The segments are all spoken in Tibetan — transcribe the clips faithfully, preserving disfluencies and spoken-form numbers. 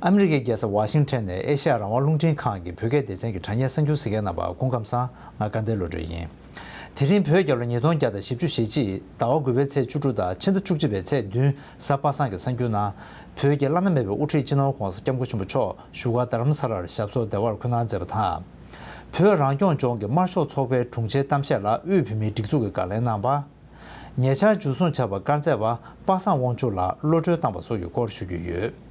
ཨ་མི་རི་ཀའི་རྒྱལ་ས་ཝ་ཤིང་ཊོན་ནས་ཨེ་ཤ་ཡ་རང་དབང་རླུང་འཕྲིན་ཁང་གི་བོད་སྐད་སྡེ་ཚན་གྱི་དྲ་བརྙན་གསར་འགྱུར་གཟིགས་མཁན་རྣམ་པ་སྐུ་ཁམས་བཟང་། ང་དགའ་ལྡན་བློ་གྲོས་ཡིན། དེ་རིང་བོད་རྒྱལ་ལོ་ཉིས་སྟོང་བརྒྱ་དང་བཞི་བཅུ་ཞེ་གཅིག་ཟླ་བ་དགུ་པའི་ཚེས་བཅུ་དྲུག་དང་ཕྱི་ཟླ་བཅུ་གཅིག་པའི་ཚེས་བདུན་གཟའ་པ་སངས་ཀྱི་གསར་འགྱུར་ནང་། བོད་ཀྱི་བླ་ན་མེད་པའི་དབུ་ཁྲིད་སྤྱི་ནོར་༧གོང་ས་༧སྐྱབས་མགོན་ཆེན་པོ་མཆོག་བཞུགས་སྒར་རྡ་རམ་ས་ལར་ཞབས་སོར་བདེ་བར་འཁོད་གནང་མཛད་པ་དང་། བོད་རང་སྐྱོང་ལྗོངས་ཀྱི་དམར་ཤོག་ཚོགས་པའི་དྲུང་ཆེའི་གཏམ་བཤད་ལ་དབུས་བོད་མིའི་སྒྲིག་འཛུགས་ཀྱིས་བཀའ་ལན་གནང་བ། ཉེ་ཆར་འཇུ་བཟུང་བྱས་པ་དཀར་མཛེས་པ་པ་སངས་དབང་ཕྱུག་ལགས་གློད་གྲོལ་བཏང་པ་སོགས་ཀྱི་སྐོར་ཞུ་རྒྱུ་ཡོད།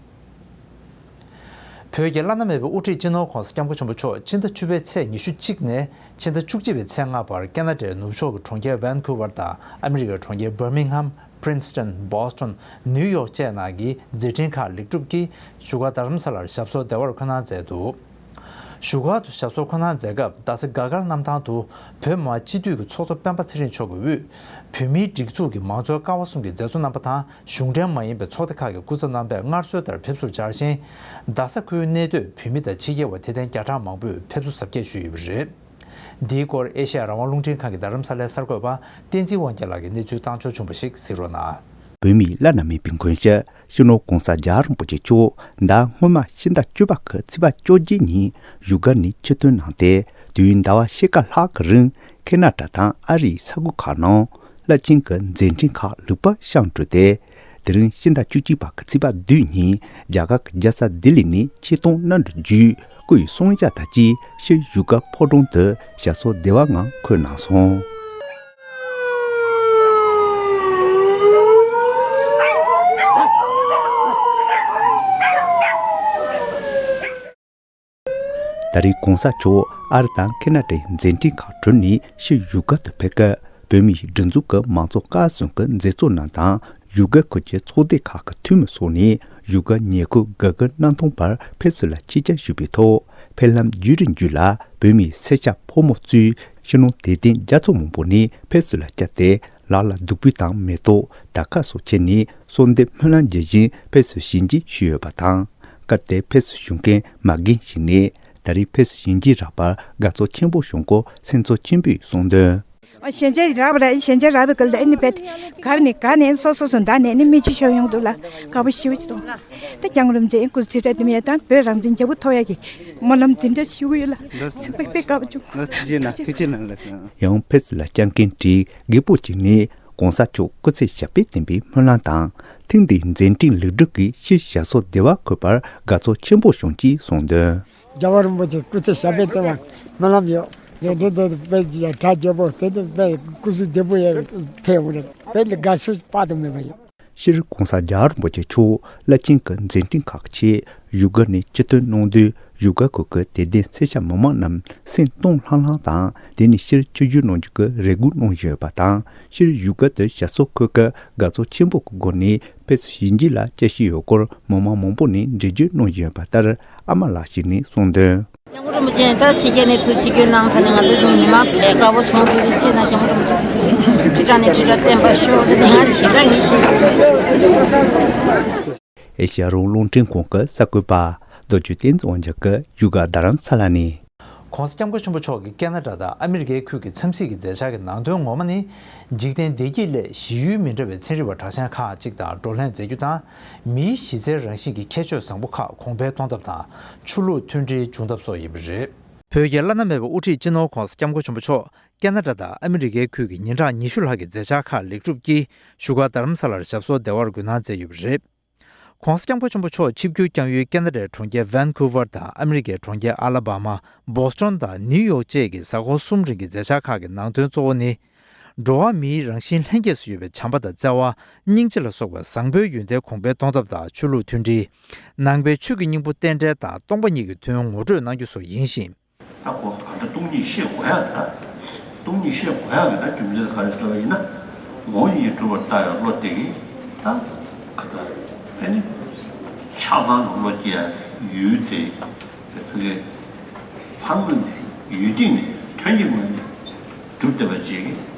བོད་ཀྱི་བླ་ན་མེད་པའི་དབུ་ཁྲིད་སྤྱི་ནོར་༧གོང་ས་༧སྐྱབས་མགོན་ཆེན་པོ་མཆོག་ཕྱི་ཟླ་བཅུ་པའི་ཚེས་ཉི་ཤུ་གཅིག་ནས་ཕྱི་ཟླ་བཅུ་གཅིག་པའི་ཚེས་ལྔ་བར་ཁེ་ན་ཌའི་ནུབ་ཕྱོགས་ཀྱི་གྲོང་ཁྱེར་ཝན་ཁུ་ཝར་དང་ཨ་མི་རི་ཀའི་གྲོང་ཁྱེར་བྷར་མིང་ཧམ། Princeton། Boston། New York བཅས་ནང་གི་མཛད་འཕྲིན་ཁག་ལེགས་གྲུབ་ཀྱིས་བཞུགས་སྒར་རྡ་རམ་ས་ལར་ཞབས་སོར་བདེ་བར་འཁོད་གནང་མཛད་འདུག། བཞུགས་སྒར་དུ་ཞབས་སོར་འཁོད་གནང་མཛད་སྐབས་རྡ་ས་སྒང་དཀར་གནམ་ཐང་དུ་བོད་མི་མང་སྤྱི་འཐུས་ཀྱི་ཚོགས་གཙོ་སྤེན་པ་ཚེ་རིང་མཆོག་གི་དབུས་བོད་མིའི་སྒྲིག་འཛུགས་ཀྱི་མང་གཙོའི་ཀ་བ་གསུམ་གྱི་མཛད་གཙོ་རྣམ་པ་དང་གཞུང་འབྲེལ་མ་ཡིན་པའི་ཚོགས་སྡེ་ཁག་གི་སྐུ་ཚབ་རྣམ་པས་སྔར་སྲོལ་ལྟར་ཕེབས་བསུར་བཅར་ཞིང་། རྡ་ས་ཁུལ་གནས་སྡོད་བོད་མི་དང་ཕྱི་རྒྱལ་བ་དད་ལྡན་བརྒྱ་ཕྲག་མང་པོས་ཕེབས་བསུ་གཟབ་རྒྱས་ཞུས་ཡོད་པ་རེད། འདིའི་སྐོར་ཨེ་ཤ་ཡ་རང་དབང་རླུང་འཕྲིན་ཁང་གི་རྡ་རམ་ས་ལའི་གསར་འགོད་པ་བསྟན་འཛིན་དབང་རྒྱལ་ལགས་ཀྱིས་གནས་ཚུལ་བཏང་འབྱོར་བྱུང་བ་ཞིག་གཟིགས་རོགས་གནང་། བོད་མིའི་བླ་ན་མེད་པའི་མགོན་སྐྱབས་སྤྱི་ནོར་༧གོང་ས་༧རྒྱལ་བ་རིན་པོ་ཆེ་མཆོག་ཟླ་སྔོན་མ་ཕྱི་ཟླ་བཅུ་པ་ཁའི་ཚེས་པ་བཅོ་བརྒྱད་ཉིན་བཞུགས་སྒར་ནས་ཕྱིར་ཐོན་གནང་སྟེ། དུས་ཡུན་ཟླ་བ་ཕྱེད་ཀ་ལྷག་གི་རིང་ཁེ་ན་ཌ་དང་ཨ་རིའི་ས་ཁུལ་ཁག་ནང་། རླབས་ཆེན་གྱི་མཛད་འཕྲིན་ཁག་ལེགས་པར་བཤམས་གྲུབ་སྟེ། དེ་རིང་ཕྱི་ཟླ་བཅུ་གཅིག་པ་གི་ཚེས་པ་བདུན་ཉིན་རྒྱ་གར་གྱི་རྒྱལ་ས་ལྡི་ལི་ནས་ཆེད་གཏོང་གནང་གྲུབ་བརྒྱུད་སྐུ་ཡི་གསུང་ཞབས་དང་བཅས་ཕྱིར་བཞུགས་སྒར་ཕོ་བྲང་དུ་ཞབས་སོར་བདེ་བ་ངང་འཁོད་གནང་སོང་། ད་རེས་གོང་ས་མཆོག་ཨ་རི་དང་ཁེ་ན་ཌའི་མཛད་འཕྲིན་ཁག་གྲུབ་ནས་ཕྱིར་བཞུགས་སྒར་དུ་ཕེབས་སྐབས། བོད་མིའི་སྒྲིག་འཛུགས་ཀྱི་མང་གཙོ་ཀ་གསུམ་གྱི་མཛད་གཙོ་རྣམས་དང་བཞུགས་སྒར་ཁུལ་གྱི་ཚོགས་སྡེ་ཁག་གི་འཐུས་མི་སོགས་ནས་བཞུགས་སྒར་ཉེ་འཁོར་དགའ་སྐྱིད་སྣང་སྟོང་བར་ཕེབས་བསུ་ལ་ཆིབས་བསྒྱུར་ཞུས་པའི་ཐོག་ཕེབས་ལམ་བརྒྱུད་རིམ་བརྒྱུད་ལ་བོད་མིའི་སེར་སྐྱ་ཕོ་མོ་གཙོས་སྤྱི་ནོར་དད་ལྡན་རྒྱ་མཚོ་མང་པོ་ནས་ཕེབས་བསུ་ལ་བཅར་ཏེ། ལག་ལ་བདུག་སྤོས་དང་མེ་ཏོག་དར་དཀར་སོགས་ཁྱེར་ནས་གསོལ་འདེབས་སྨོན་ལམ་རྒྱག་བཞིན་ཕེབས་བསུ་ཞལ་མཇལ་ཞུས་ཡོད་པ་དང་། སྐབས་དེར་ཕེབས་བསུ་ཞུ་མཁན་མ་རྒན་ཞིག་ནས་ད་རེས་ཕེབས་བསུ་ཞལ་མཇལ་རག་པར་དགའ་ཚོར་ཆེན་པོ་བྱུང་སྐོར་སེམས་ཚོར་ཆེན་པོས་གསུངས་དོན། ཞལ་མཇལ་རག་པ་རེད། ཞལ་མཇལ་རག་པའི་སྐབས་ལ་ཨ་ནི་བེད་ག་ནས་ག་ནས་སོ་སོ་སོ་འདྲ་ནས་ནི་མི་ཆུ་ཤོར་ཡོང་འདུག་ལ་དགའ་པོ་ཞེ་པོ་ཅིག་འདུག་ད་སྐྱབས་མགོན་རིན་པོ་ཆེ་སྐུ་ཚེ་ཁྲི་ཕྲག་བདུན་ཡས་དང་བོད་རང་བཙན་རྒྱལ་པོ་ཐོབ་ཡས་ཀྱི་སྨོན་ལམ་འདི་འདྲ་ཞུ་གི་ཡོད་ལ་ཚེ་དཔག་པའི་དགའ་པོ་བྱུང་། ལགས་ཐུགས་རྗེ་གནང་། ཐུགས་རྗེ་གནང་། ལགས་སོ། ཡང་ཕེབས་བསུ་ལ་བཅར་མཁན་གྱི་རྒད་པོ་གཅིག་ནས་གོང་ས་མཆོག་སྐུ་ཚེ་ཞབས་པད་བརྟན་པའི་སྨོན་ལམ་དང་། ཐེངས་འདིའི་མཛད་འཕྲིན་ལེགས་གྲུབ་ཀྱིས་ཕྱིར་ཞབས་སོར་བདེ་བར་འཁོད་པར་དགའ་ཚོར་ཆེན་པོ་བྱུང་ཅེས་གསུངས་དོན། རྒྱལ་བ་རིན་པོ་ཆེ་སྐུ་ཚེ་ཞབས་པད་བརྟན་པར་སྨོན་ལམ་ཡོད། དེ་འདྲ་དེ་དཔེ་གྲ་རྒྱས་པོ་དེ་དེ་དཔེ་སྐུ་གཟུགས་བདེ་པོ་ཡང་ཕེབས་འོང་རེད། དཔེ་ལ་དགའ་བསུ་དཔག་ཏུ་མེད་པ་ཡོད། སྤྱིར་གོང་ས་རྒྱལ་བ་རིན་པོ་ཆེ་མཆོག་རླབས་ཆེན་གྱི་མཛད་འཕྲིན་ཁག་གི་ཆེད་བཞུགས་སྒར་ནས་ཕྱིར་ཐོན་གནང་དུས། བཞུགས་སྒར་ཁུལ་གྱི་དད་ལྡན་སེར་སྐྱ་མི་མང་རྣམས་སེམས་སྟོང་ལྷང་ལྷང་དང་། དེ་ནས་ཕྱིར་ཕྱིར་བསྒྱུར་གནང་རྒྱུ་གི་རེ་སྒུག་གནང་བཞིན་ཡོད་པ་དང་། ཕྱིར་བཞུགས་སྒར་དུ་ཞབས་སོར་འཁོད་སྐབས་དགའ་ཚོར་ཆེན་པོ་གི་སྒོ་ནས་ཕེབས་བསུ་ཞལ་མཇལ་ལ་བཅར་བཞིན་ཡོད་སྐོར་མི་མང་མང་པོ་ནས་འགྲེལ་བརྗོད་གནང་བཞིན་ཡོད་པ་ལྟར། ཨ་མ་ལགས་ཤིག་ནས་གསུངས་དོན། སྐྱབས་མགོན་རིན་པོ་ཆེ་ད་ཕྱི་རྒྱལ་ནས་ཚུར་ཆིབས་བསྒྱུར་གནང་ཚར་ནས་ང་ཚོ་བོད་མི་མང་དཔེ་དགའ་པོ་བྱུང་། ཐུགས་རྗེ་ཆེ་གནང་། སྐྱབས་མགོན་རིན་པོ་ཆེ་ཁྲི་ཕྲག་ནས་ཁྲི་ཕྲག་བརྟན་པར་ཤོག་ཟེར་ནས་ང་ཚོ་ཞེ་དྲག་ངེས་ཤེས་ཨེ་ཤེ་ཡ་རང་དབང་རླུང་འཕྲིན་ཁང་གི་གསར་འགོད་པ་རྡོ་རྗེ་བསྟན་འཛིན་དབང་རྒྱལ་གྱིས་བཞུགས་སྒར་རྡ་རམ་ས་ལ་ནས། ༸གོང་ས་༸སྐྱབས་མགོན་ཆེན་པོ་མཆོག་གིས་ཁེ་ན་ཌ་དང་ཨ་མི་རི་ཀའི་ཁུལ་གྱི་འཚམས་གཟིགས་ཀྱི་མཛད་འཆར་གྱི་ནང་དོན་ངོ་མ་ནི། འཇིག་རྟེན་བདེ་སྐྱིད་སླད་གཞི་ཡུལ་མི་འདྲ་བའི་ཚན་རིག་པ་གྲགས་ཅན་ཁག་ཅིག་དང་བགྲོ་གླེང་མཛད་རྒྱུ་དང་། མིའི་གཞི་རྩའི་རང་བཞིན་གྱི་ཁྱད་ཆོས་བཟང་པོ་ཁག་གོང་འཕེལ་གཏོང་ཐབས་དང་ཆོས་ལུགས་མཐུན་སྒྲིལ་འབྱུང་ཐབས་སོགས་ཡིན་པ་རེད། བོད་ཀྱི་བླ་ན་མེད་པའི་དབུ་ཁྲིད་སྤྱི་ནོར་༸གོང་ས་༸སྐྱབས་མགོན་ཆེན་པོ་མཆོག་ཁེ་ན་ཌ་དང་ཨ་མི་རི་ཀའི་ཁུལ་གྱི་ཉིན་གྲངས་ཉི་ཤུ་ལྷག་གི་མཛད་འཆར་ཁག་ལེགས་གྲུབ་ཀྱིས་བཞུགས་སྒར་རྡ་རམ་ས་ལར་ཞབས་སོར་བདེ་བར་འགོད་གནང་མཛད་ཡོད་པ་རེད། ༸གོང་ས་༸སྐྱབས་མགོན་ཆེན་པོ་མཆོག་ཆིབས་བསྒྱུར་བསྐྱངས་ཡུལ་ཁེ་ན་ཌའི་གྲོང་ཁྱེར་ཝན་ཁུ་ཝར་དང་ཨ་མི་རི་ཀའི་གྲོང་ཁྱེར་ཨ་ལ་བྷ་མ། བོ་སི་ཊོན་དང་ནིའུ་ཡོག་བཅས་ཀྱི་གཟའ་འཁོར་གསུམ་རིང་གི་མཛད་འཆར་ཁག་གི་ནང་དོན་གཙོ་བོ་ནི། འགྲོ་བ་མིའི་རང་བཞིན་ལྷན་སྐྱེས་སུ་ཡོད་པའི་བྱམས་པ་དང་བརྩེ་བ། སྙིང་རྗེ་ལ་སོགས་པའི་བཟང་པོའི་ཡོན་ཏན་གོང་འཕེལ་གཏོང་ཐབས་དང་ཆོས་ལུགས་མཐུན་སྒྲིལ། ནང་པའི་ཆོས་ཀྱི་སྙིང་པོ་རྟེན་འབྲེལ་དང་སྟོང་པ་ཉིད་ཀྱི་དོན་ངོ་སྤྲོད་གནང་རྒྱུ་སོགས་ཡིན་ཞིང་། ད་ཁོ་ག་འདྲ་སྟོང་ཉིད་ཤེས་དགོས་ཡག་གི་ད། སྟོང་ཉིད་ཤེས་དགོས་ཡག་གི་ད་རྒྱུ་མཚན་ག་རེ་ཟེར་བ་ཡིན་ན། ངོ་བོ་ཉིད་གྲུབ་པར་ལྟ་བའི་བློ་དེ་གིས་ད་ག་ད་ཨེ་ནི་ཆགས་སྡང་གི་བློ་སྐྱེ་ཡག་ཡུལ་དེ་དེ་ཚོ་གི་ཕར་ངོས་ནས་ཡུལ་སྟེང་ནས་དོན་གྱི་ངོས་ནས་གྲུབ་བསྡད་པ་ཅིག་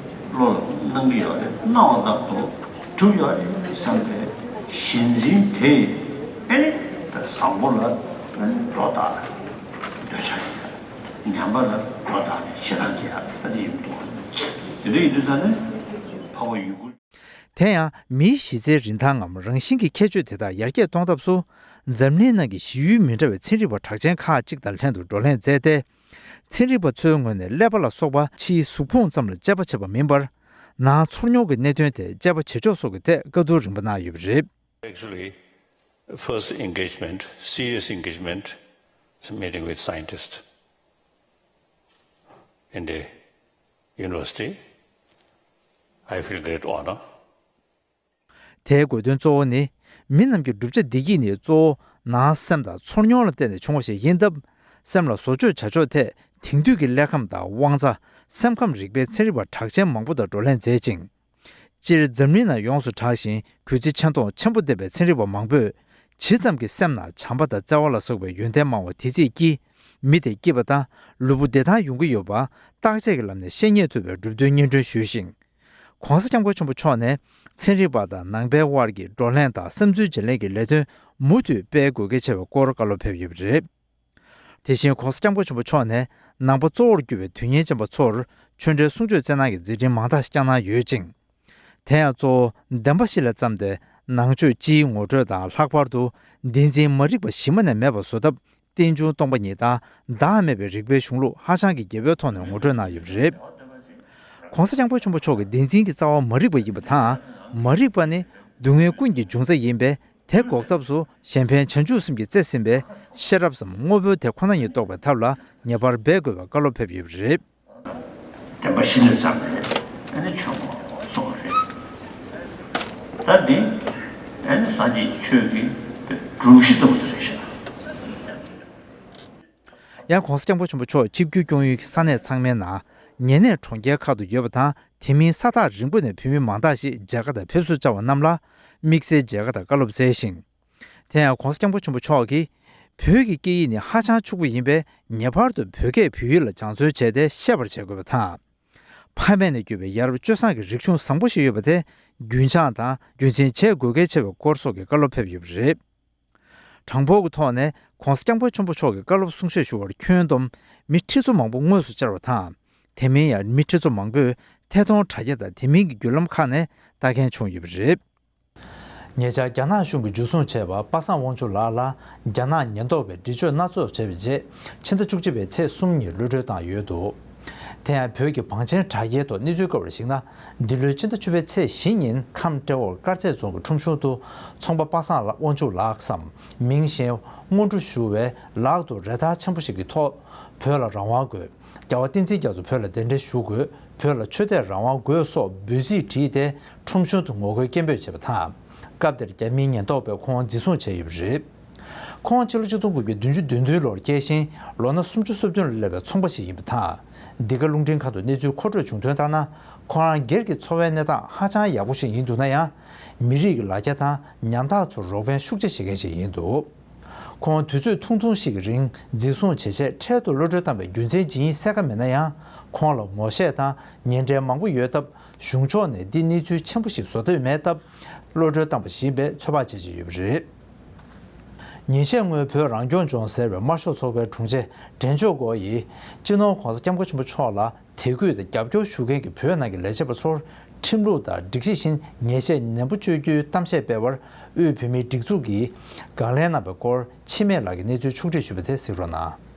བློ་ལ་སྣང་གི་ཡོད་རེད། སྣང་བ་ལྟར་དུ་གྲུབ་ཡོད་རེད་བསམ་པའི་གཞི་འཛིན་དེ་ཨེ་ནི་ད་བཟང་པོ་ལ་ཨེ་ནི་སྒྲོ་བཏགས་ནས་འདོད་ཆགས་ཀྱི། ངན་པ་ལ་སྒྲོ་བཏགས་ནས་ཞེ་སྡང་སྐྱེ་ཡག་ད་དེ་ཡིན་འདུག་དེ་འདྲ་ཡིན་དུས་ཙང་ནས་འཕགས་པ་ཡུལ་སྐོར། དེ་ཡང་མིའི་གཞི་རྩའི་རིན་ཐང་ངམ་རང་བཞིན་གྱི་ཁྱད་ཆོས་དེ་དག་ཡར་རྒྱས་གཏོང་ཐབས་སུ། འཛམ་གླིང་ནང་གི་གཞི་ཡུལ་མི་འདྲ་བའི་ཚན་རིག་པ་གྲགས་ཅན་ཁག་ཅིག་དང་ལྷན་དུ་བགྲོ་གླེང་མཛད་དེ། ཚན་རིག་པ་ཚོའི་ངོས་ནས་ཀླད་པ་ལ་སོགས་པ་ཕྱིའི་གཟུགས་ཕུང་ཙམ་ལ་དཔྱད་པ་བྱེད་པ་མིན་པར། ནང་ཚོར་མྱོང་གི་གནད་དོན་ཐད་དཔྱད་པ་བྱེད་ཕྱོགས་སོགས་ཀྱི་ཐད་བཀའ་བསྡུར་རིམ་པ་གནང་ཡོད་པ་རེད། Actually, first engagement, serious engagement, is meeting with scientists in the university. I feel great honor. དེའི་དགོས་དོན་གཙོ་བོ་ནི། མི་རྣམས་ཀྱི་བསྒྲུབ་བྱ་བདེ་སྐྱིད་ནི་གཙོ་བོ་ནང་སེམས་དང་ཚོར་མྱོང་ལ་བརྟེན་ནས་བྱུང་བ་ཞིག་ཡིན་སྟབས། སེམས་ལ་བཟོ་བཅོས་བྱ་ཕྱོགས་ཐད་དེང་དུས་ཀྱི་ཀླད་ཁམས་དང་དབང་རྩ། སེམས་ཁམས་རིག་པའི་ཚན་རིག་པ་གྲགས་ཅན་མང་པོ་དང་བགྲོ་གླེང་མཛད་ཅིང་། སྤྱིར་འཛམ་གླིང་ནང་ཡོངས་སུ་གྲགས་ཤིང་གུས་བརྩི་ཆེ་མཐོང་ཆེན་པོ་ལྡན་པའི་ཚན་རིག་པ་མང་པོས། ཇི་ཙམ་གྱིས་སེམས་ནང་བྱམས་པ་དང་བརྩེ་བ་ལ་སོགས་པའི་ཡོན་ཏན་མང་བ་དེ་ཚིག་གིས་མི་དེ་སྐྱིད་པ་དང་ལུས་པོ་བདེ་ཐང་ཡོང་གི་ཡོད་པ་བརྟག་དཔྱད་ཀྱི་ལམ་ནས་ཤེས་རྙེད་ཐུབ་པའི་གྲུབ་དོན་སྙན་སྒྲོན་ཞུས་ཤིང་། ༸གོང་ས་༸སྐྱབས་མགོན་ཆེན་པོ་མཆོག་ནས་ཚན་རིག་པ་དང་ནང་པའི་དབར་གྱི་བགྲོ་གླེང་དང་བསམ་ཚུལ་བརྗེ་ལེན་གྱི་ལས་དོན་མུ་མཐུད་སྤེལ་དགོས་གལ་ཆེ་བའི་སྐོར་བཀའ་སློབ་ཕེབས་ཡོད་པ་རེད། དེ་བཞིན་༸གོང་ས་༸སྐྱབས་མགོན་ཆེན་པོ་མཆོག་ནས་ནང་པ་གཙོ་བོར་གྱུར་པའི་དོན་གཉེར་ཅན་པ་ཚོར་ཆོས་འབྲེལ་གསུང་ཆོས་སྩལ་གནང་གི་མཛད་འཕྲིན་མང་དག་བསྐྱངས་གནང་ཡོད་ཅིང་། དེ་ཡང་གཙོ་བོ་བདེན་པ་བཞི་ལ་བརྩམས་ཏེ་ནང་ཆོས་སྤྱིའི་ངོ་སྤྲོད་དང་ལྷག་པར་དུ་བདེན་འཛིན་མ་རིག་པ་གཞི་མ་ནས་མེད་པར་བཟོ་ཐབས། རྟེན་འབྱུང་སྟོང་པ་ཉིད་དང་བདག་མེད་པའི་རིག་པའི་གཞུང་ལུགས་ཧ་ཅང་གི་རྒྱས་པོའི་ཐོག་ནས་ངོ་སྤྲོད་གནང་ཡོད་པ་རེད། ༸གོང་ས་༸སྐྱབས་མགོན་ཆེན་པོ་མཆོག་གིས་བདེན་འཛིན་གྱི་རྩ་བ་མ་རིག་པ་ཡིན་པ་དང་། མ་རིག་པ་ནི་སྡུག་བསྔལ་ཀུན་གྱི་འབྱུང་རྩ་ཡིན་པས། དེ་འགོག་ཐབས་སུ་གཞན་ཕན་བྱང་ཆུབ་སེམས་ཀྱིས་རྩིས་ཟིན་པའི་ཤེས་རབ་སམ་དངོས་པོའི་དེ་ཁོ་ན་ཉིད་རྟོགས་པའི་ཐབས་ལ་ངེས་པར་འབད་དགོས་པའི་བཀའ་སློབ་ཕེབས་ཡོད་པ་རེད། བདེན་པ་བཞི་ལས་བརྩམས་པའི་ཨ་ནི་ཆོས་སྐོར་གསུངས་པ་རེད། ད་འདི་ཨ་ནི་སངས་རྒྱས་ཀྱི་ཆོས་ཀྱི་སྒྲོམ་གཞི་ལྟ་བུ་དེ་རེད་ཤག་ཡང་༸གོང་ས་༸སྐྱབས་མགོན་ཆེན་པོ་མཆོག་ཆིབས་བསྒྱུར་སྐྱོང་ཡུལ་གྱི་ས་གནས་ཚང་མའི་ནང་ཉེ་གནས་གྲོང་ཁྱེར་ཁག་ཏུ་ཡོད་པ་དང་། དེ་མིན་ས་ཐག་རིང་པོ་ནས་བོད་མི་མང་དག་ཞིག་མཇལ་ཁ་དང་ཕེབས་བསུ་བཅར་བ་རྣམས་ལ་དམིགས་བསལ་མཇལ་ཁ་དང་བཀའ་སློབ་སྩལ་ཞིང་། དེ་ཡང་༸གོང་ས་༸སྐྱབས་མགོན་ཆེན་པོ་མཆོག་གིས། བོད་ཀྱི་སྐད་ཡིག་ནི་ཧ་ཅང་ཕྱུག་པོ་ཡིན་པས། ངེས་པར་དུ་བོད་སྐད་བོད་ཡིག་ལ་སྦྱང་བརྩོན་བྱས་ཏེ་ཤེས་པར་བྱེད་དགོས་པ་དང་། ཕ་མེས་ནས་བརྒྱུད་པའི་ཡ་རབས་སྤྱོད་བཟང་གི་རིག་གཞུང་བཟང་པོ་ཞིག་ཡོད་པ་དེ་རྒྱུན་སྦྱང་དང་རྒྱུན་འཛིན་བྱེད་དགོས་གལ་ཆེ་བའི་སྐོར་སོགས་ཀྱི་བཀའ་སློབ་ཕེབས་ཡོད་པ་རེད། གྲངས་འབོར་གྱི་ཐོག་ནས་༸གོང་ས་༸སྐྱབས་མགོན་ཆེན་པོ་མཆོག་གི་བཀའ་སློབ་གསུང་བཤད་ཞུ་བར་ཁྱོན་བསྡོམས་མི་ཁྲི་ཚོ་མང་པོ་དངོས་སུ་བཅར་བ་དང་། དེ་མིན་ཡང་མི་ཁྲི་ཚོ་མང་པོས་ཐད་གཏོང་དྲ་རྒྱ་དང་དེ་མིན་གྱི་བརྒྱུད་ལམ་ཁག་ནས་ལྟ་མཁན་བྱུང་ཡོད་པ་རེད། ཉེ་ཆར་རྒྱ་ནག་གཞུང་གིས་འཇུ་བཟུང་བྱས་པ་པ་སངས་དབང་ཕྱུག་ལགས་ལ་རྒྱ་ནག་ཉེན་རྟོག་པས་འདྲི་གཅོད་སྣ་ཚོགས་བྱས་པའི་རྗེས། ཕྱི་ཟླ་བཅུ་གཅིག་པའི་ཚེས་གསུམ་ཉིན་གློད་གྲོལ་བཏང་ཡོད་འདུག་དེ་ཡང་བོད་ཀྱི་བང་ཆེན་དྲ་རྒྱའི་ཐོག་གནས་ཚུལ་བཀོད་པར་གཞིགས་ན། འདི་ལོའི་ཕྱི་ཟླ་བཅུ་པའི་ཚེས་བཞི་ཉིན་ཁམས་ཏྲེ་ཧོར་དཀར་མཛེས་རྫོང་གི་ཁྲོམ་གཞུང་དུ་ཚོང་པ་པ་སངས་དབང་ཕྱུག་ལགས་སམ་མིང་གཞན་སྔོན་འགྲོ་ཞུ་བས་ལག་ཏུ་རས་ཐག་ཆེན་པོ་ཞིག་གི་ཐོག་བོད་ལ་རང་དབང་དགོས། རྒྱལ་བ་བསྟན་འཛིན་རྒྱ་མཚོ་བོད་ལ་གདན་འདྲེན་ཞུ་དགོས། བོད་ལ་ཆོས་དད་རང་དབང་དགོས་སོགས་འབོད་ཚིག་བྲིས་ཏེ་ཁྲོམ་གཞུང་དུ་ངོ་རྒོལ་སྐད་འབོད་བྱས་པ་དང་། སྐབས་དེར་རྒྱ་མིའི་ཉེན་རྟོག་པས་ཁོང་འཛིན་བཟུང་བྱས་ཡོད་པ་རེད། ཁོང་ཕྱི་ལོ་ཆིག་སྟོང་དགུ་བརྒྱ་བདུན་ཅུ་དོན་བདུན་ལོར་སྐྱེས་ཤིང་ལོ་ན་སུམ་ཅུ་སོ་བདུན་ལ་སླེབས་པའི་ཚོང་པ་ཞིག་ཡིན་པ་དང་། འདི་ག་རླུང་འཕྲིན་ཁང་དུ་གནས་ཚུལ་མཁོ་སྤྲོད་བྱུང་དོན་ལྟར་ན། ཁོ་རང་སྒེར་གྱི་འཚོ་བའི་གནས་སྟངས་ཧ་ཅང་ཡག་པོ་ཞིག་ཡིན་འདུག་ན་ཡང་། མི་རིགས་ཀྱི་ལ་རྒྱ་དང་ཉམ་ཐག་ཚོར་རོགས་ཕན་ཤུགས་ཆེ་བྱེད་མཁན་ཞིག་ཡིན་འདུག་ཁོང་དུས་ཚོད་ཐུང་ཐུང་ཞིག་གི་རིང་འཛིན་བཟུང་བྱས་རྗེས་འཕྲལ་དུ་གློད་གྲོལ་བཏང་བའི་རྒྱུ་མཚན་ཇི་ཡིན་གསལ་ཁ་མེད་ན་ཡང་། ཁོང་ལ་ངོ་ཤེས་དང་ཉེ་འབྲེལ་མང་པོ་ཡོད་སྟབས། གཞུང་ཕྱོགས་ནས་འདི་གནས་ཚུལ་ཆེན་པོ་ཞིག་བཟོ་འདོད་མེད་སྟབས། གློད་གྲོལ་བཏང་པ་ཞིག་ཡིན་པའི་ཚོད་དཔག་བྱེད་བཞིན་ཡོད་པ་རེད། ཉིན་ཤས་སྔོན་བོད་རང་སྐྱོང་ལྗོངས་ཟེར་བའི་དམར་ཤོག་ཚོགས་པའི་དྲུང་ཆེ་དྲན་ཆོས་སྒོ་ཡིས། སྤྱི་ནོར་༸གོང་ས་༸སྐྱབས་མགོན་ཆེན་པོ་མཆོག་ལ། དད་གུས་དང་རྒྱབ་སྐྱོར་ཞུ་མཁན་གྱི་བོད་ནང་གི་ལས་བྱེད་པ་ཚོར་ཁྲིམས་ལུགས་དང་སྒྲིག་གཞི་བཞིན་ཉེས་ཆད་ནན་པོ་གཅོད་རྒྱུའི་གཏམ་བཤད་སྤེལ་བར་དབུས་བོད་མིའི་སྒྲིག་འཛུགས་ཀྱིས་དགག་ལན་གནང་བའི་སྐོར་འཆི་མེད་ལགས་ཀྱི་གནས་ཚུལ་ཕྱོགས་བསྒྲིགས་ཞུས་པ་དེ་གཟིགས་རོགས་གནང་།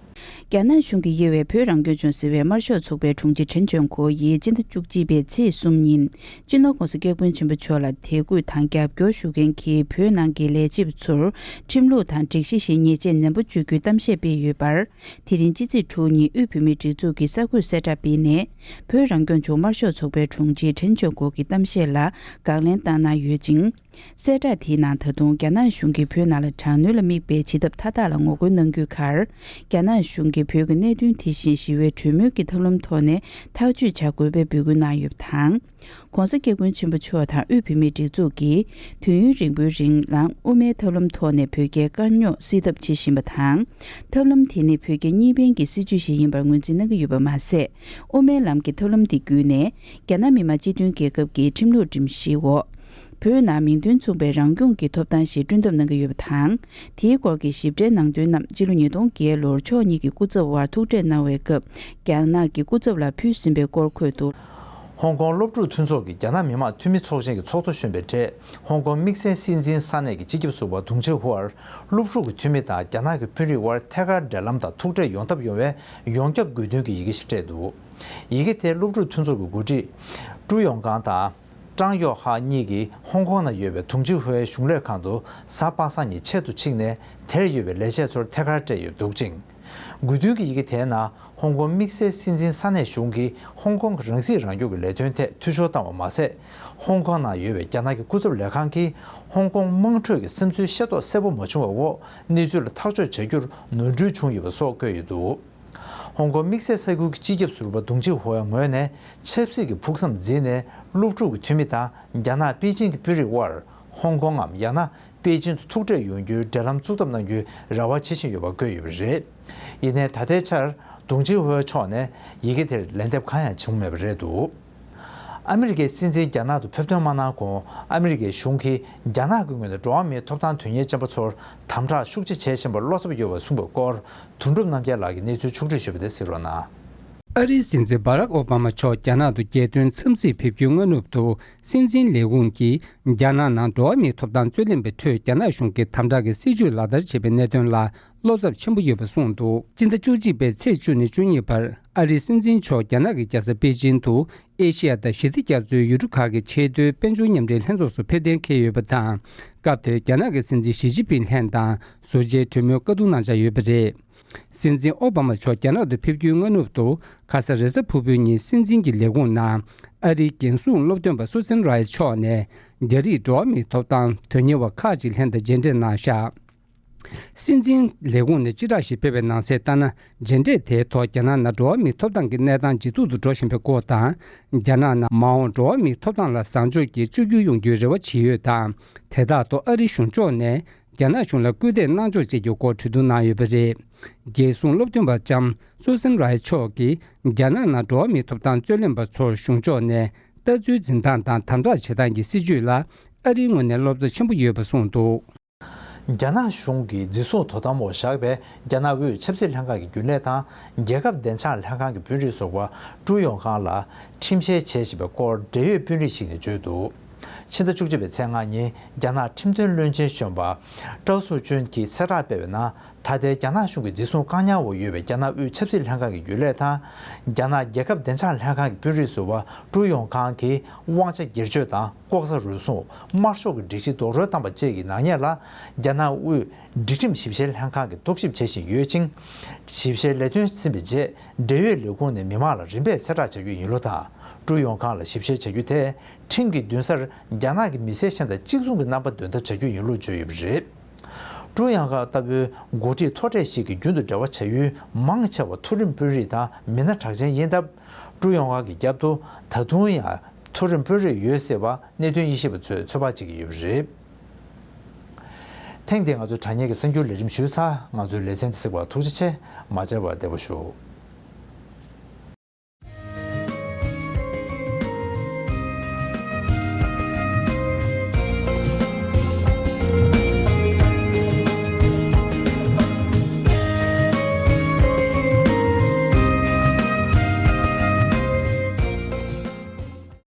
རྒྱ་ནག་གཞུང་གིས་དབྱེ་བའི་བོད་རང་སྐྱོང་ལྗོངས་ཟེར་བའི་དམར་ཤོག་ཚོགས་པའི་དྲུང་ཆེ་དྲན་ཆོས་གོ་ཡིས་སྤྱི་ཟླ་བཅུ་གཅིག་པའི་ཚེས་གསུམ་ཉིན། སྤྱི་ནོར་༸གོང་ས་༸སྐྱབས་མགོན་ཆེན་པོ་མཆོག་ལ་དད་གུས་དང་རྒྱབ་སྐྱོར་ཞུ་མཁན་གྱི་བོད་ནང་གི་ལས་བྱེད་པ་ཚོར་ཁྲིམས་ལུགས་དང་སྒྲིག་གཞི་བཞིན་ཉེས་ཆད་ནན་པོ་གཅོད་རྒྱུའི་གཏམ་བཤད་སྤེལ་ཡོད་པར། དེ་རིང་ཕྱི་ཚེས་དྲུག་ཉིན་དབུས་བོད་མིའི་སྒྲིག་འཛུགས་ཀྱིས་གསར་འགོད་གསལ་བསྒྲགས་སྤེལ་ནས། བོད་རང་སྐྱོང་ལྗོངས་དམར་ཤོག་ཚོགས་པའི་དྲུང་ཆེ་དྲན་ཆོས་གོ་གི་གཏམ་བཤད་ལ་དགག་ལན་བཏང་གནང་ཡོད་ཅིང་། གསལ་བསྒྲགས་དེའི་ནང་ད་དུང་རྒྱ་ནག་གཞུང་གིས་བོད་ནང་ལ་དྲག་གནོན་ལ་དམིགས་པའི་བྱེད་ཐབས་མཐའ་དག་ལ་ངོ་རྒོལ་གནང་རྒྱུའི་ཁར། རྒྱ་ནག་གཞུང་གིས་བོད་ཀྱི་གནད་དོན་དེ་བཞིན་ཞི་བའི་གྲོས་མོལ་གྱི་ཐབས་ལམ་ཐོག་ནས་ཐག་གཅོད་བྱ་དགོས་པའི་འབོད་སྐུལ་གནང་ཡོད་པ་དང་། ༸གོང་ས་༸སྐྱབས་མགོན་ཆེན་པོ་མཆོག་དང་དབུས་བོད་མིའི་སྒྲིག་འཛུགས་ཀྱིས་དུས་ཡུན་རིང་པོའི་རིང་ལ་དབུ་མའི་ཐབས་ལམ་ཐོག་ནས་བོད་རྒྱའི་དཀའ་རྙོག་སེལ་ཐབས་བྱེད་བཞིན་པ་དང་། ཐབས་ལམ་དེ་ནི་བོད་རྒྱ་གཉིས་ཕན་གྱི་སྲིད་བྱུས་ཤིག་ཡིན་པར་ངོས་འཛིན་གནང་གི་ཡོད་པ་མ་ཟད། དབུ་མའི་ལམ་གྱི་ཐབས་ལམ་དེ་བརྒྱུད་ནས་རྒྱ་ནག་མི་དམངས་སྤྱི་མཐུན་རྒྱལ་ཁབ་ཀྱི་ཁྲིམས་ལུགས་སྒྲིམ་གཞིའི་འོག་བོད་ནང་མིང་དོན་མཚུངས་པའི་རང་སྐྱོང་གི་ཐོབ་ཐང་ཞིག་བསྐྲུན་ཐབས་གནང་གི་ཡོད་པ་དང་། དེའི་སྐོར་གྱི་ཞིབ་ཕྲའི་ནང་དོན་རྣམས་ཕྱི་ལོ་ཉིས་སྟོང་བརྒྱད་ལོར་ཕྱོགས་གཉིས་ཀྱི་སྐུ་ཚབ་དབར་ཐུག་འཕྲད་གནང་བའི་སྐབས། རྒྱ་ནག་གི་སྐུ་ཚབ་ལ་ཕུལ་ཟིན་པའི་སྐོར་འཁོད་འདུག་ཧོང་ཀོང་སློབ་ཕྲུག་མཐུན་ཚོགས་ཀྱིས་རྒྱ་ནག་མི་དམངས་འཐུས་མི་ཚོགས་ཆེན་གྱི་ཚོགས་གཙོ་གཞོན་པའི་གྲས་ཧོང་ཀོང་དམིགས་བསལ་སྲིད་འཛིན་ས་གནས་ཀྱི་སྤྱི་ཁྱབ་ཟུར་པ་དུང་ཅེ་ཧུའར་སློབ་ཕྲུག་གི་འཐུས་མི་དང་རྒྱ་ནག་གི་དཔོན་རིགས་དབར་ཐད་ཀར་འབྲེལ་ལམ་དང་ཐུག་འཕྲད་ཡོང་ཐབས་ཡོང་བའི་ཡོངས་ཁྱབ་དགོས་འདུན་གྱི་ཡི་གེ་ཞིག་སྤྲད་འདུག། ཡི་གེ་དེ་སློབ་ཕྲུག་མཐུན་ཚོགས་ཀྱི་འགོ་ཁྲིད་ཀྲུའུ་ཡོང་ཀང་དང་། ཀྲང་ཡོ་ཧ་གཉིས་ཀྱིས་ཧོང་ཀོང་ནང་ཡོད་པའི་དུང་ཅེ་ཧུའེ་གཞུང་ལས་ཁང་དུ་གཟའ་པ་སངས་ཉིན་ཆེད་དུ་ཕྱིན་ནས་དེར་ཡོད་པའི་ལས་བྱེད་ཚོར་ཐད་ཀར་སྤྲད་ཡོད་འདུག་ཅིང་། དགོས་འདུན་གྱི་ཡི་གེ་དེའི་ནང་ཧོང་ཀོང་དམིགས་བསལ་སྲིད་འཛིན་ས་གནས་གཞུང་གིས་ཧོང་ཀོང་གི་རང་སྲིད་རང་སྐྱོང་གི་ལས་དོན་ཐད་འཐུས་ཤོར་བཏང་བ་མ་ཟད། ཧོང་ཀོང་ནང་ཡོད་པའི་རྒྱ་ནག་གི་སྐུ་ཚབ་ལས་ཁང་གིས་ཧོང་ཀོང་དམངས་ཁྲོད་ཀྱི་བསམ་ཚུལ་ཤེས་རྟོགས་གསལ་པོ་མ་བྱུང་བའི་འོག་གནས་ཚུལ་ལ་ཐག་གཅོད་བྱ་རྒྱུར་ནོར་འཁྲུལ་བྱུང་ཡོད་པ་སོགས་བཀོད་ཡོད་འདུག། ཧོང་ཀོང་དམིགས་བསལ་ས་ཁུལ་གྱི་སྤྱི་ཁྱབ་ཟུར་པ་དུང་ཅེ་ཧུའེ་ངོས་ནས་ཆབ་སྲིད་ཀྱི་ཕུགས་བསམ་འཛིན་ནས་སློབ་ཕྲུག་གི་འཐུས་མི་དང་རྒྱ་ནག་པེ་ཅིང་གི་དཔོན་རིགས་དབར་ཧོང་ཀོང་ངམ་ཡང་ན་པེ་ཅིང་དུ་ཐུག་འཕྲད་ཡོང་རྒྱུའི་འབྲེལ་ལམ་བཙུགས་ཐབས་གནང་རྒྱུའི་རེ་བ་བྱེད་བཞིན་ཡོད་པ་བཀོད་ཡོད་པ་རེད། ཡིན་ནའི་ད་ལྟའི་ཆར་དུང་ཅེ་ཧུའེ་མཆོག་ནས་ཡི་གེ་དེར་ལན་འདེབས་གང་ཡང་བྱུང་མེད་པ་རེད་འདུག། ཨ་མི་རི་ཀའི་སྲིད་འཛིན་རྒྱ་ནག་ཏུ་ཕེབས་ཐོན་མ་གནང་གོང་ཨ་མི་རི་ཀའི་གཞུང་གིས་རྒྱ་ནག་གི་ངོས་ནས་འགྲོ་བ་མིའི་ཐོབ་ཐང་དོན་གཉེར་ཅན་པ་ཚོར་དམ་དྲག་ཤུགས་ཆེ་བྱེད་བཞིན་པར་བློ་འཚབ་ཡོད་པ་གསུངས་པའི་སྐོར་དོན་གྲུབ་རྣམ་རྒྱལ་ལགས་ཀྱིས་གནས་ཚུལ་ཕྱོགས་བསྒྲིགས་ཞུས་པ་དེ་གཟིགས་རོགས་གནང་། ཨ་རིའི་སྲིད་འཛིན་བྷ་རག་ཨོ་བྷ་མ་མཆོག་རྒྱ་ནག་ཏུ་རྒྱལ་དོན་འཚམས་གཟིགས་ཕེབས་རྒྱུའི་སྔ་ནུབ་ཏུ། སྲིད་འཛིན་ལས་ཁུངས་ཀྱིས་རྒྱ་ནག་ནང་འགྲོ་བ་མིའི་ཐོབ་ཐང་རྩོད་ལེན་པའི་ཁྲོད་རྒྱ་ནག་གཞུང་གིས་དམ་དྲག་གི་སྲིད་བྱུས་ལག་བསྟར་བྱས་པའི་གནད་དོན་ལ་བློ་འཚབ་ཆེན་པོ་ཡོད་པ་གསུངས་འདུག། སྤྱི་ཟླ་བཅུ་གཅིག་པའི་ཚེས་བཅུ་ནས་བཅུ་གཉིས་བར་ཨ་རིའི་སྲིད་འཛིན་མཆོག་རྒྱ་ནག་གི་རྒྱལ་ས་པེ་ཅིང་དུ་ཨེ་ཤི་ཡ་དང་ཞི་བདེ་རྒྱ་མཚོའི་ཡུལ་གྲུ་ཁག་གི་ཆེས་མཐོའི་དཔལ་འབྱོར་མཉམ་འབྲེལ་ལྷན་ཚོགས་སུ་ཕེབས་གཏན་འཁེལ་ཡོད་པ་དང་། སྐབས་དེར་རྒྱ་ནག་གི་སྲིད་འཛིན་ཞི་ཅིན་ཕིང་ལྷན་དང་ཟུར་མཇལ་གྲོས་མོལ་བཀའ་བསྡུར་གནང་འཆར་ཡོད་པ་རེད། སྲིད་འཛིན་ཨོ་བྷ་མ་མཆོག་རྒྱ་ནག་ཏུ་ཕེབས་རྒྱུའི་སྔ་ནུབ་ཏུ་ཁ་ས་རེས་གཟའ་ཕུར་བུའི་ཉིན་སྲིད་འཛིན་གྱི་ལས་ཁུངས་ནང་ཨ་རིའི་རྒྱལ་སྲུང་སློབ་སྟོན་པ་སུ་སན་རའི་སི་མཆོག་ནས་རྒྱ་རིགས་འགྲོ་བ་མིའི་ཐོབ་ཐང་དོན་གཉེར་བ་ཁག་ཅིག་ལྷན་དུ་མཇལ་འཕྲད་གནང་བཞག། སྲིད་འཛིན་ལས་ཁུངས་ནས་སྤྱི་བསྒྲགས་ཤིག་སྤེལ་བའི་ནང་གསལ་ལྟར་ན། མཇལ་འཕྲད་དེའི་ཐོག་རྒྱ་ནག་ནང་འགྲོ་བ་མིའི་ཐོབ་ཐང་གི་གནས་སྟངས་ཇེ་སྡུག་ཏུ་འགྲོ་བཞིན་པའི་སྐོར་དང་། རྒྱ་ནག་ནང་མ་འོངས་འགྲོ་བ་མིའི་ཐོབ་ཐང་ལ་བཟང་ཕྱོགས་ཀྱི་བཅོས་བསྒྱུར་ཡོང་རྒྱུའི་རེ་བ་བྱེད་ཡོད་དང་། དེ་དག་ཏུ་ཨ་རིའི་གཞུང་ཕྱོགས་ནས་རྒྱ་ནག་གཞུང་ལ་སྐུལ་འདེད་གནང་ཕྱོགས་བཅས་ཀྱི་སྐོར་གྲོས་བསྡུར་གནང་ཡོད་པ་རེད། རྒྱལ་སྲུང་སློབ་སྟོན་པ་ལྕམ་སུ་སན་རའི་མཆོག་གིས་རྒྱ་ནག་ནང་འགྲོ་བ་མིའི་ཐོབ་ཐང་རྩོད་ལེན་པ་ཚོར་གཞུང་ཕྱོགས་ནས་ལྟ་ཚུལ་འཛིན་སྟངས་དང་དམ་དྲག་བྱེད་སྟངས་ཀྱི་སྲིད་བྱུས་ལ་ཨ་རིའི་ངོས་ནས་བློ་འཚབ་ཆེན་པོ་ཡོད་པ་གསུངས་འདུག། རྒྱ་ནག་གཞུང་གིས་འཛིན་བཟུང་དོ་དམ་འོག་བཞག་པའི་རྒྱ་ནག་དབུས་ཆབ་སྲིད་ལྷན་ཁང་གི་རྒྱུན་ལས་དང་རྒྱལ་ཁབ་བདེ་འཇགས་ལྷན་ཁང་གི་དཔོན་རིགས་ཟུར་པ་ཀྲུའུ་ཡོང་ཁང་ལ་ཁྲིམས་བཤེར་བྱེད་བཞིན་པའི་སྐོར་འབྲེལ་ཡོད་དཔོན་རིགས་ཤིག་ནས་བརྗོད་འདུག། ཕྱི་ཟླ་བཅུ་གཅིག་པའི་ཚེས་ལྔ་ཉིན་རྒྱ་ནག་ཁྲིམས་དོན་བློན་ཆེན་གཞོན་པ་ཀྲའོ་སུའུ་ཅུན་གྱིས་གསལ་བསྒྲགས་སྤེལ་བའི་ནང་། ད་ལྟའི་རྒྱ་ནག་གཞུང་གི་འཛིན་བཟུང་བཀག་ཉར་འོག་ཡོད་པའི་རྒྱ་ནག་དབུས་ཆབ་སྲིད་ལྷན་ཁང་གི་རྒྱུན་ལས་དང་། རྒྱ་ནག་རྒྱལ་ཁབ་བདེ་འཇགས་ལྷན་ཁང་གི་དཔོན་རིགས་ཟུར་པ་ཀྲུའུ་ཡོང་ཁང་གིས་དབང་ཆ་སྒེར་གཅོད་དང་། ལྐོག་ཟ་རུལ་སུངས། དམར་ཤོག་གི་སྒྲིག་གཞི་རྡོག་རོལ་བཏང་པ་བཅས་ཀྱི་ནག་ཉེས་ལ། རྒྱ་ནག་དབུས་སྒྲིག་ཁྲིམས་ཞིབ་བཤེར་ལྷན་ཁང་གིས་རྟོག་ཞིབ་བྱེད་བཞིན་ཡོད་ཅིང་། ཞིབ་བཤེར་ལས་དོན་ཟིན་པའི་རྗེས། འབྲེལ་ཡོད་ལས་ཁུངས་ནས་མི་མང་ལ་རིམ་པས་གསལ་བསྒྲགས་བྱ་རྒྱུ་ཡིན་ལུགས་དང་། ཀྲུའུ་ཡོང་ཁང་ལ་ཞིབ་བཤེར་བྱ་རྒྱུ་དེ། ཁྲིམས་ཀྱི་འདུན་སར་རྒྱ་ནག་གི་མི་སེར་གཞན་དང་གཅིག་མཚུངས་ཀྱི་རྣམ་པ་འདོན་ཐབས་བྱ་རྒྱུ་ཡིན་ལུགས་བརྗོད་ཡོད་པ་རེད། ཀྲུའུ་ཡང་ཁ་ལྟ་བུའི་འགོ་ཁྲིད་མཐོ་གྲས་ཤིག་གི་རྒྱུན་དུ་འབྲེལ་བ་བྱ་ཡུལ་མང་ཆེ་བ་མཐོ་རིམ་དཔོན་རིགས་དང་མི་སྣ་གྲགས་ཅན་ཡིན་སྟབས། ཀྲུའུ་ཡང་ཁ་གི་རྒྱབ་ཏུ་ད་དུང་ཡང་མཐོ་རིམ་དཔོན་རིགས་ཡོད་སྲིད་པ་གནད་དོན་དབྱེ་ཞིབ་པ་ཚོས་ཚོད་དཔག་བྱེད་ཀྱི་ཡོད་པ་རེད། ཐེངས་འདིའི་ང་ཚོའི་དྲ་བརྙན་གྱི་གསར་འགྱུར་ལས་རིམ་ཞུས་ཚར། ང་ཚོའི་ལེ་ཚན་འདི་གཟིགས་པར་ཐུགས་རྗེ་ཆེ། མ་མཇལ་བར་བདེ་པོ་བཞུགས།